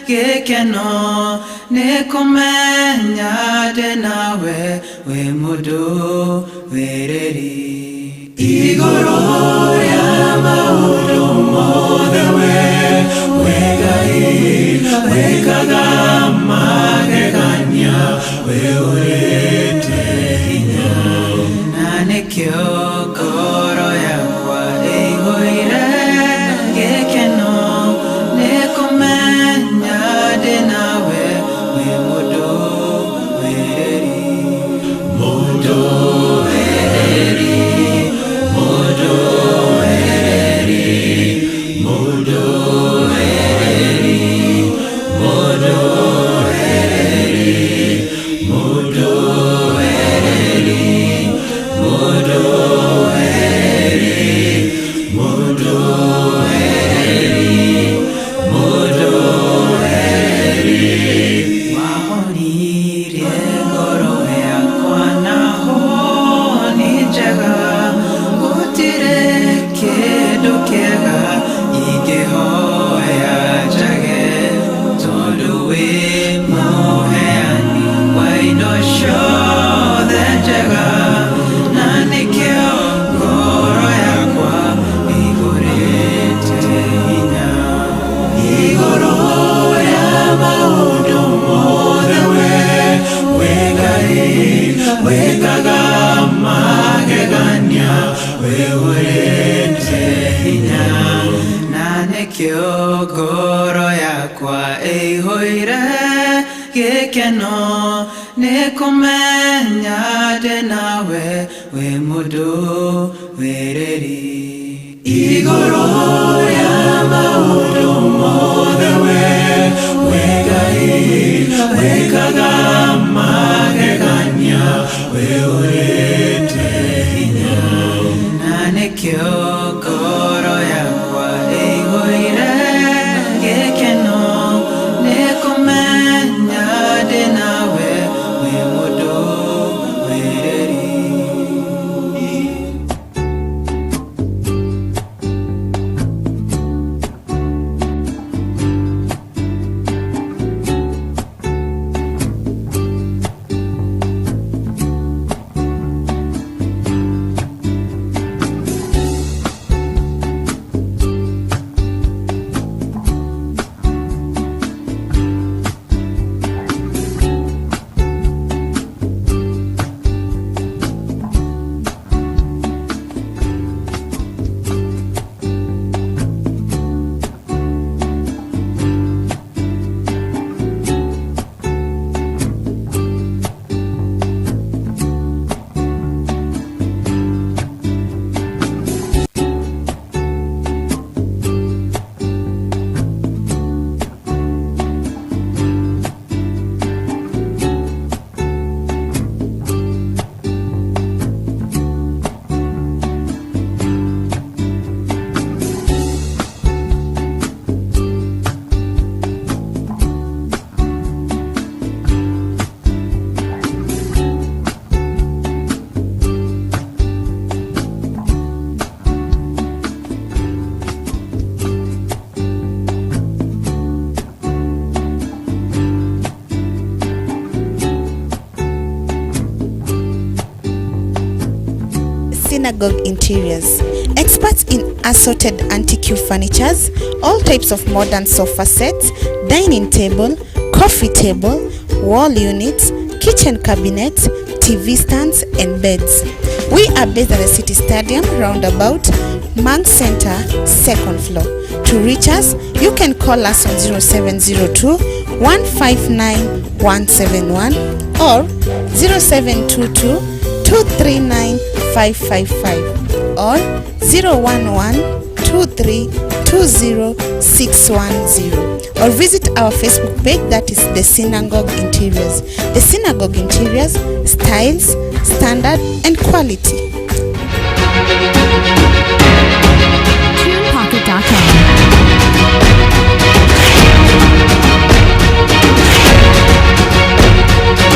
gĩkeno nĩ kũmenya ndĩ nawe wĩ mũndũ wĩrĩri. Igũrũ rĩa maũndũ mothe we wĩ Ngai wĩkaga magegania wĩhũrĩte hinya na nĩkĩo ngoro yakwa ĩihũire gĩkeno nĩ kũmenya ndĩ nawe wĩ mũndũ wĩrĩri. Mũndũ wĩrĩri, mũndũ wĩrĩri, mũndũ wĩrĩri, mũndũ wĩrĩri, mũndũ wĩrĩri, mũndũ wĩrĩri, mũndũ wĩrĩri, mũndũ wĩrĩri. Wahonirie ngoro yakwa na honi njega gũtirĩ kĩndũ kĩega ingĩhoya njage tondũ wĩ mũheani wa indo ciothe njega na nĩkĩo ngoro yakwa ĩihũrĩte hinya. Igũrũ rĩa maũndũ mothe we wĩ Ngai wĩkaga magegania wĩhũrĩte hinya na nĩkĩo ngoro yakwa ĩihũire gĩkeno nĩ kũmenya ndĩ nawe wĩ mũndũ wĩrĩri. Igũrũ rĩa maũndũ mothe we wĩ Ngai wĩkaga magegania wĩhũrĩte hinya na nĩkĩo ngoro yakwa ĩihũire gĩkeno nĩ kũmenya ndĩ nawe wĩ mũndũ wĩrĩri. Synagogue Interiors. Experts in assorted antique furnitures, all types of modern sofa sets, dining table, coffee table, wall units, kitchen cabinets, TV stands and beds. We are based at the City Stadium, roundabout, Monk Center, second floor. To reach us, you can call us on 0702 159 171 or 0722 239 555 or 011 2320610, or visit our Facebook page, that is The Synagogue Interiors. The Synagogue Interiors, styles, standard and quality.